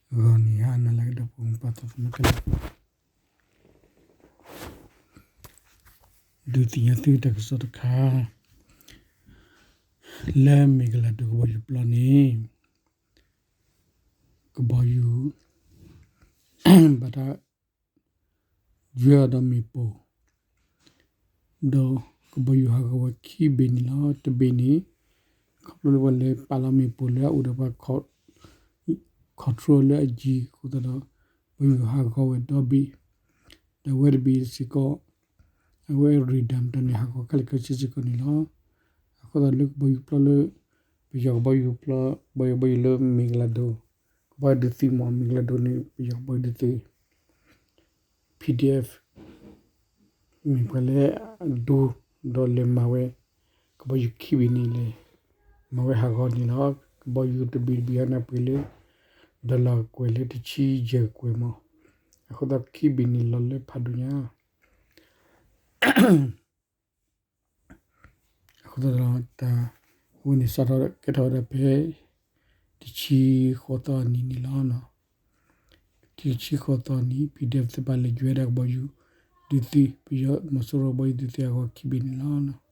ဂီၤနံၤဟါနၤလၢအဂ့ၤ ဒီပုၢ်ဝဲၢ်သ့ၣ်တဖၣ်ခဲလၢာ်, ဒုးသ့ၣ်ညါသုတၢ်ကစီၣ်တခါ, လၢမ့ၢ်ကလၤဒိၣ်ကဘီယူၤပျီန့ၣ် ကဘီယူၤ ဘၣ်တၢ် ယွဲအီၤဒီးမ့ၣ်ပိၢ်, ဒီးကဘီယူၤဟးဂီၤဝဲခံဘ့ၣ်န့ၣ်လီၤ. တဘ့ၣ်န့ၣ် ခီဖျိလၢပှၤလဲၤပာ်လီၤမ့ၣ်ပိၢ်လၢအအိၣ်ဒီးပှၤ control လၢအယံၤအဃိသတးဒီး ကဘီယူၤဟးဂီၤဝဲဒီဘ့ၣ်, ဒီးအဝဲတဘ့ၣ်စ့ၢ်ကီး အဝဲ radar မတၤန့ၣ် ဟးဂီၤခဲလၢာ်ခဲဆ့စ့ၢ်ကီးန့ၣ်လီၤ. အဃိသတးလၢကဘီယူၤပျီလၢ ပယီၤကဘီယူၤပျီ, ကဘီယူၤ ကဘီယူၤလၢမ့ၢ်ကလၤဒိၣ်, ကဘီယူၤဒုးသ့မ့ၢ်မ့ၢ်ကလၤဒိၣ်န့ၣ် ပယီၤကဘီယူၤဒုးသ့ PDF မ့ၢ်ပှၤလၢအဒိဒီးလဲၤမၤဝဲ ကဘီယူၤခံဘ့ၣ်န့ၣ်လဲၤ မၤဝဲဟးဂီၤန့ၣ်လီၤ. ကဘီယူၤတဘ့ၣ်တဘ့ၣ်ဟဲန့ၣ်ပှ့ၤလၢ dollar ကွဲၢ်လၢတဆံယဲၢ်ကွဲၢ်မး, အဃိသတးခံဘ့ၣ်န့ၣ်လီၤလၢဖးဒိၣ်ညါ အဃိသတးဒီး တၢ်ဝဲန့ၣ်စးထီၣ်ကဲထီၣ်ဝဲဒၣ်ဖဲ တဆံဃိးသီအနံၤန့ၣ်လီၤ. တဆံဃိးသီအနံၤ PDF သ့ၣ်တဖၣ်လဲၤယွဲဒၣ်ကဘီယူၤ ဒုးသ့ ပယီၤမီၤစိရိၤကဘီယူၤဒုးသ့အဂီၤခံဘ့ၣ်န့ၣ်လီၤ.